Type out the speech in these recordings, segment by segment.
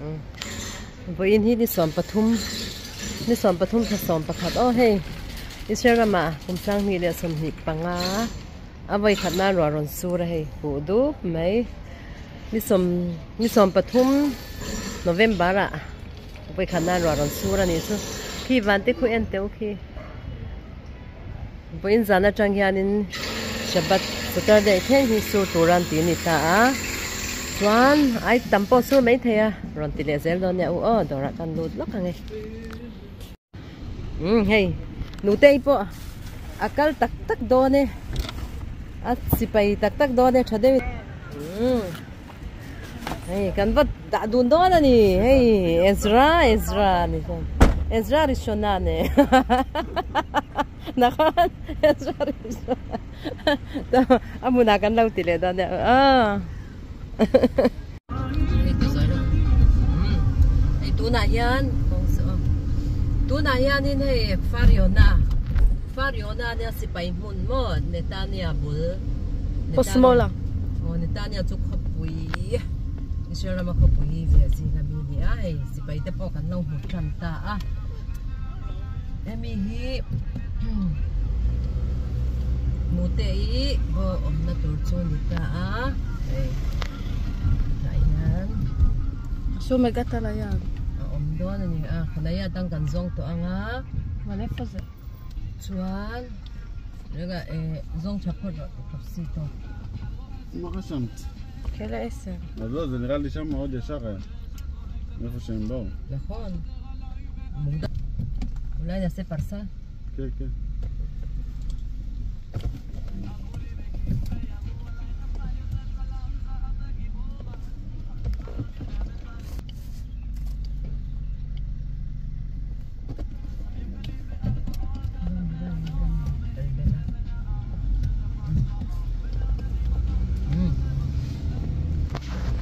Vawiin hi ni 13 ni 13 thla 11 aw hei Israel ramah kum 2025 a vawi khat nan ruah rawn sur a hei huh dup mai ni sawm ni 13 November ah vawi khat nan ruah rawn sur a nih chu khi van te khu en teuh khi vawiin zan atang hianin Shabbat Saturday thleng hi sur tur an tih a ni ta a chuan ai tam pawh sur maithei a rawn ti leh zel dawn nia u aw dawrah kan lut lawk ang e. Umm hei nutei pawh a kal tak tak dawn e a sipai tak tak dawn e tha deuh umm hei kan va dah dun dawn a ni hei Ezra Ezra ni chuan Ezra Rishona ne nakhon Ezra Rishona a hmunah kan lo ti leh dawn nia aw. Hei tunah hian tunah hianin hei Fariona Fariona nia sipai hmun maw Netanya bul Kosmola aw Netanya chu khawpui Israel rama khawpui ve zing ami a ni a hei sipai te pawh kan lo hmu tan ta a hemi hi nute i awmna tur chu a ni ta a hei. Tah hian Su mai ka tala hian a awm dawn a ni a khanai atang kan zawng tawh ang a chuan rega eh zawng tha phawt rawh tawp si tawh מה חשבת? כלא עשר. אז לא, זה נראה לי שם מאוד ישר היה. איפה שהם באו. נכון. מוקדם. אולי נעשה פרסה? כן, כן.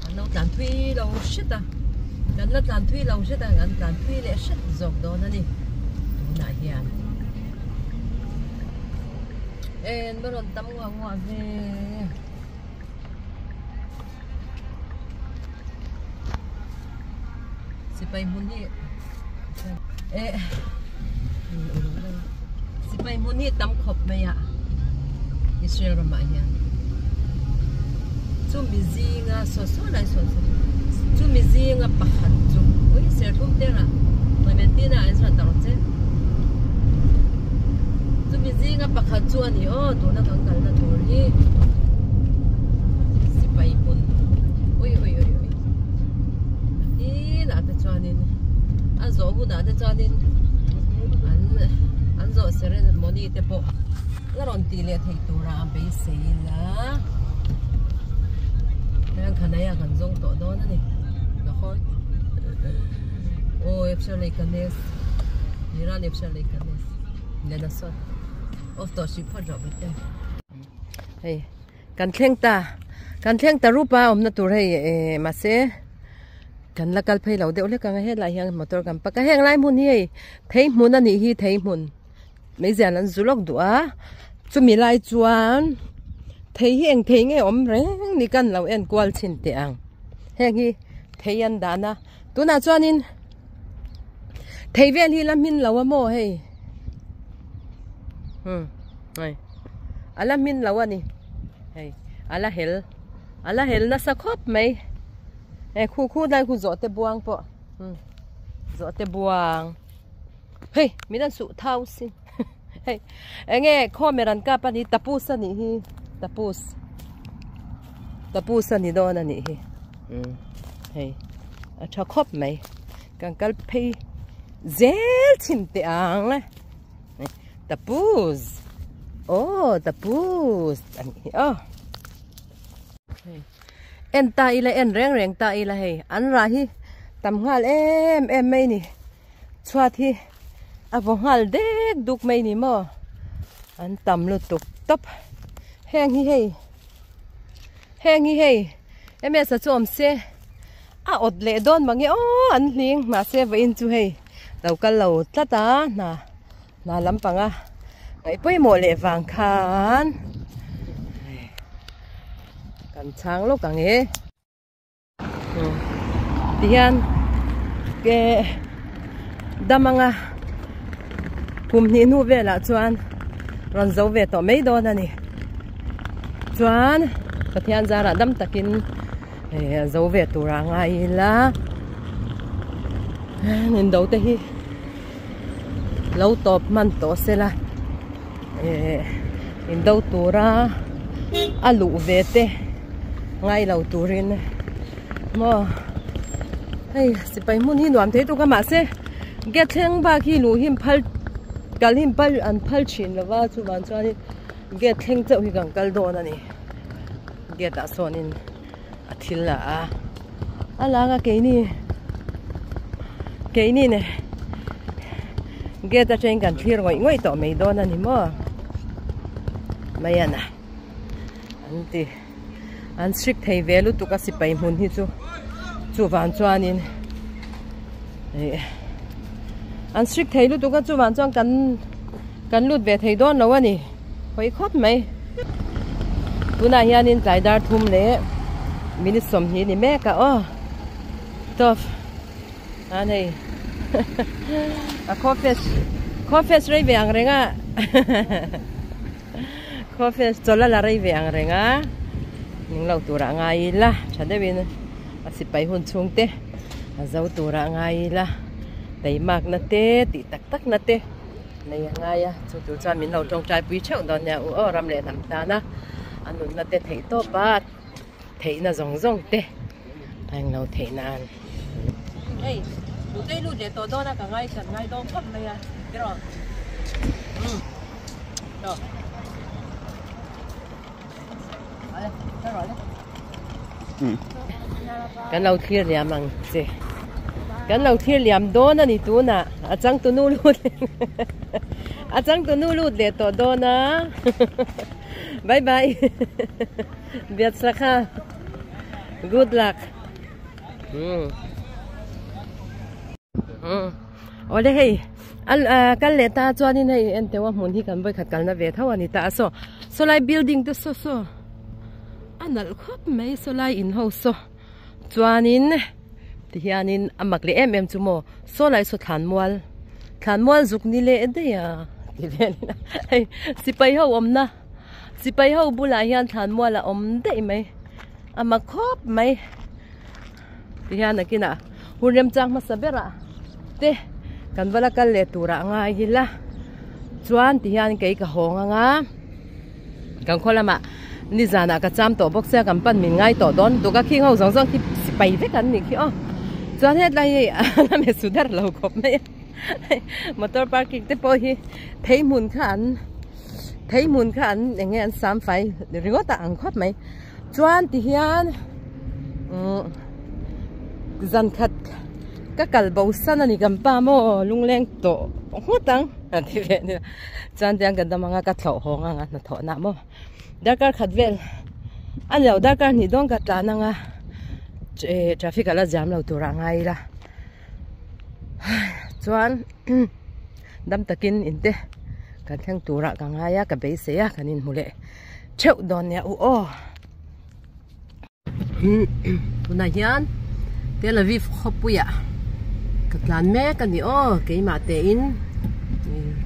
Kan lo tlan thui lo hret a, kan la tlan thui lo hret a, kan tlan thui leh hret zawk dawn a ni tunah hian. En va rawn tam nguah nguah ve. Sipai hmun hi eh sipai hmun hi tam khawp mai a Israel ramah hian chumi zinga saw saw lai saw saw chumi zinga pakhat chu ui serthlum te rah Clementina Ezra ta rawh che chumi zinga pakhat chu a ni aw tuna kan kalna tur hi sipai hmun ui ui ui ui nakinah te chuanin a zawh hunah te chuanin an an zawh ceremony te pawh la rawn tih leh theih tura a beisei ila heng khanai ah kan zawng tawh dawn a ni nakhon aw efshar leikanes Iran efshar leikanes lenasot off tawh hrih phawt rawh bete hei kan thleng ta kan thleng ta rup a awmna tur hei eh mahse kan la kal phei lo deuh hlek ang a helai hian motor kan park a heng lai hmun hi hei thei hmun a nih hi thei hmun meizial an zu lawk duh a chumi lai chuan thei hi eng thei nge awm reng ni kan lo en kual chhin teh ang heng hi thei an dan a tunah chuanin thei vel hi la hmin lo a maw hei umm hei a la hmin lo a ni hei a la hel a la hel nasa khawp mai hei khu khu lai khu zawhte buang pawh umm zawhte buang. Hei min an suh thau si hei enge khawmer an kap a ni tapus a nih hi tapus tapus a ni dawn a nih hi umm hei a tha khawp mai kan kal phei zel chhin teh ang e tapus aw tapus a nih hi aw hei en ta ila en reng reng ta ila hei an rah hi tam nghal em em mai ni. Chhuat hi a vaw nghal dek duk mai ni maw an tam lutuk tawp heng hi hei heng hi hei ms a chu awm se a awt leh dawn mange aw an hling mahse vawiin chu hei lo kal lo tlat a hna hna lampang a ngaih pawimawh leh vang khan kan chhang lawk ang e. Tihian Eh dam anga kum hnih hnu velah chuan rawn zo ve tawh mai dawn a ni. Chuan Pathian zarah dam takin eh zo ve tur a ngai ila indo te hi lo tawp hman tawh sela eh indo tura a luh ve te ngai lo turin maw hei sipai hmun hi nuam thei tuk a mahse gate thleng bak hi luh hi an phal kal hi an phal thin lo va chuvang chuanin gate thleng chauh hi kan kal dawn a ni gate ah sawnin a thil la a a lang a keini keini ne gate atangin kan thlir ngawih ngawih tawh mai dawn a ni maw mai a na an ti an hrik thei ve lutuk a sipai hmun hi chu chuvang chuanin ih an hrik thei lutuk a chuvang chuan kan kan lut ve thei dawn lo a ni hawi khawp mai tunah hianin tlai dar thum leh minute sawmhnih ni mek a aw tawp an hei a khawfes khawfes rei ve ang reng a. Khawfel chawlh a la rei ve ang reng a, ning lo turah ngai ila tha deuhin a sipai hun chhung te a zo turah ngai ila teimakna te tih tak tak na te nei a ngai a, chu tur chuan min lo tawngtai pui theuh dawn nia u aw ram leh hnam tana a nunna te theih tawp a theihna zawng zawng te a englo theih nan. Hei nutei lut leh tawh dawn a ka ngai kan ngai dawn khawp mai a tiraw umm tawh kan lo thlir liam ang che kan lo thlir liam dawn a ni tunah a changtu nu lut a changtu nu lut leh tawh dawn a bye bye biatsa kha good luck. Awle hei kal leh ta chuanin hei en teuh a hmun hi kan vawikhat kalna ve tho a ni ta a saw saw lai building te saw saw a nalh khawp mai saw lai in ho saw chuanin tihianin a mak leh em em chu maw saw lai saw thlanmual thlanmual zuk ni leh daih a ti velin hei sipai ho awmna sipai ho bulah hian thlanmual a awm daih mai. A mak khawp mai tihian nakinah hun remchang hmasa berah te kan va la kal leh turah a ngai ila chuan tihian kei ka hawng anga kan khaw lamah nizanah ka cham tawh bawk sia kan pan min ngai tawh dawn lutuk a khing ho zawng zawng khi sipai vek an nih khi aw chuan hetlai hei a la me su dar lo khawp mai a motor parking te pawh hi phei hmun kha an phei hmun kha an eng nge an sam fai ringawt a ang khawp mai. Chuan ti hian umm zan khat ka kal bo san a ni kan pa maw lungleng tawh nghut ang a ti ve a nia chuan tiang kan dam anga ka thlauh hawng anga hnathawh nah maw darkar khat vel a ni lo darkar hnih dawn ka tlan anga eh traffic a la jam lo tur ah ngai ila chuan dam takin in te kan thleng tur ah ka ngai a ka beisei a kan inhmu leh. theuh dawn nia u aw tunah hian Tel Aviv khawpuiah ka tlan mek a ni aw keimah te in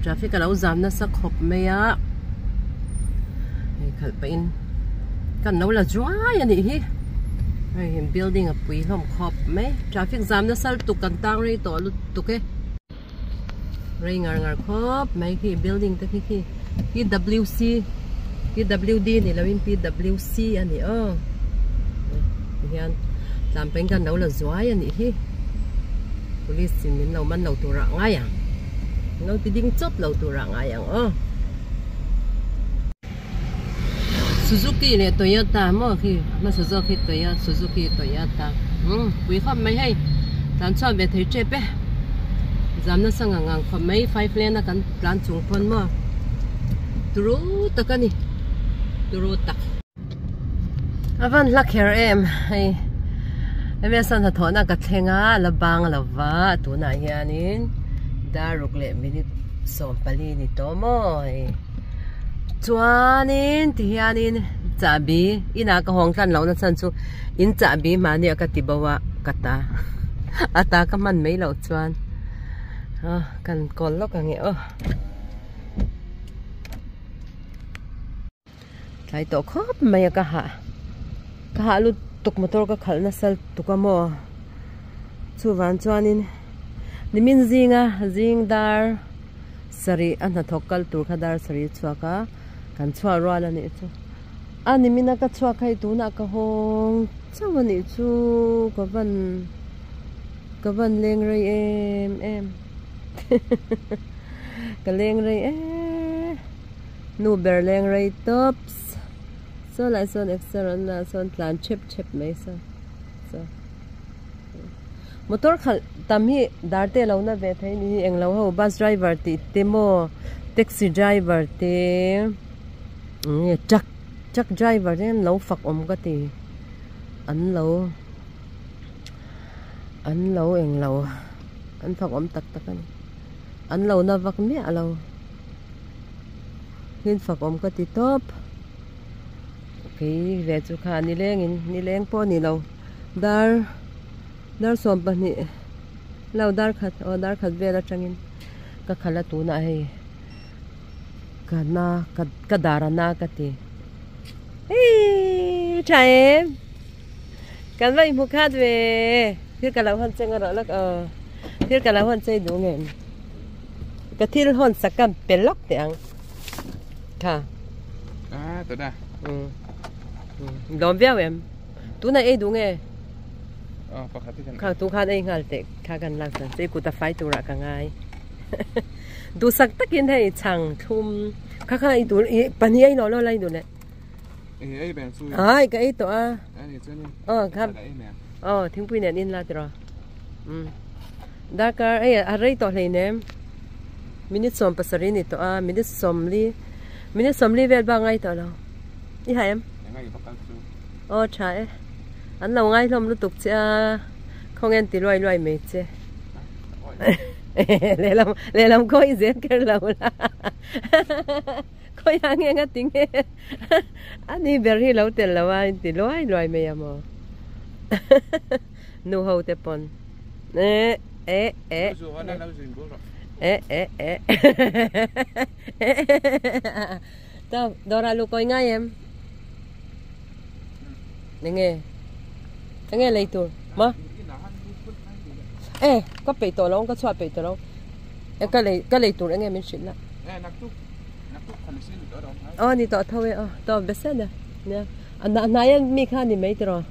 traffic a lo zam nasa khawp mai a hei khalh pah in kan lo la zuai a nih hi hei building a pui hlawm khawp mai traffic zam nasa lutuk kan tang rei tawh lutuk e. Rei ngar ngar khawp mai khi building te khi khi PWC PWD ni loin PWC a ni aw tihian tlan peng kan lo la zuai a nih hi police in min lo man lo tur ah ngai ang min lo ti ding chawp lo tur ah ngai ang aw Suzuki leh Toyota maw khi hmasa zawk hi Toyota Suzuki Toyota umm pui khawp mai hei tlan chhuak ve thei tep e zam nasa ngang ngang khawp mai five lane a kan tlan chung pawn maw turu tak a ni turu tak a van hla kher em hei hemi a sawn hnathawhna ka thleng a la bang lo va tunah hianin daruk leh minute 40 ni tawh maw hei. Chuanin ti hianin chahbi inah ka hawng tlan lohna chhan chu in chahbi mahni a ka ti bo a ka ta. A ta ka hman mai loh chuan kan kawl lawk ang e aw. Tlai tawh khawp mai a ka hah. Ka hah lut tuk motor ka khalh nasa tuk a maw. Chuvang chuanin nimin zinga zing dar sarih a hnathawk kal tur kha dar sarih a chhuak a, kan chhuah rual a nih chu. A nimin a ka chhuak hei tunah ka hawng chauh a nih chu ka van ka van leng rei em em ka leng rei em. Nu ber leng rei tawps. Saw lai sawn exer an la sawn tlan chep chep mai saw. Saw. Motor khalh tam hi dar te lo na ve thei ni hi englo ho bus driver tih te maw taxi driver te nge truck truck driver te an lo fak awm ka ti an lo an lo englo an fak awm tak tak a ni an lo na vak miah lo. Hmin fak awm ka ti tawp. Kei ve chu kha nilengin nileng pawh a ni lo. Dar dar 12 lo dar khat aw dar khat vel atangin ka khalh a tunah hei ka na ka dar a na ka ti. Hei tha em kan va inhmu khat ve thil ka lo hawn cheng erawh lawk aw thil ka lo hawn chei duh ngem. Ka thil hawn sak ka pe lawk teh ang kha. Ah, tuna. Um. Lawm viau em. Tuna ei duh nge? Oh, pakhat hi kan. Kha tu khan ei nghal teh kha kan lak san che kut a fai turah ka ngai. Duhsak takin hei chhang thlum kha kha i duh i pahnih ei lo lo lai duh leh. Ei ei beng chu. Ai ka ei tawh a. Ani chuan. Oh, kha. Oh, thingpui nen in la tiraw. Um. Darkar ei a rei tawh hleinem. Minute 17 ni tawh a, minute 40 minute 40 vel bak ngai tawh lo. I ha em? Aw tha e. An lo ngai hlawm lutuk che a, khawngen ti luai luai mai che. Lehlam lehlam khawi zel ker lo la. Khawi ang eng a ti nge. Ani ber hi lo tel lo a in ti luai luai mai a maw. Nu ho te pawn eh eh eh eh eh eh ta dora lu koi ngai em nge nge lei tur ma eh ka pe to lo ka chua pe to lo e ka lei ka lei tur enge min hrilh la oh ni to tho e oh to besen a nia a hnai mi kha ni mai tiraw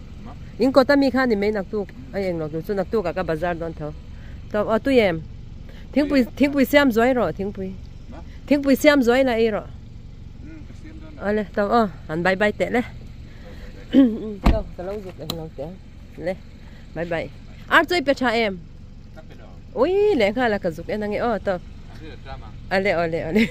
In kawt a mi kha ni mai naktuk a eng lo tur chu naktuk ah ka bazar dawn tho. Tawp aw tui em? Thingpui thingpui siam zuai rawh thingpui. Thingpui siam zuai la ei rawh. Awle tawp aw han bye bye teh le. Tawp ka lo zuk eng lo teh ang. Le bye bye. Ar chu i pe tha em? Ui lehnghala ka zuk en ange aw tawp. Ale awle awle.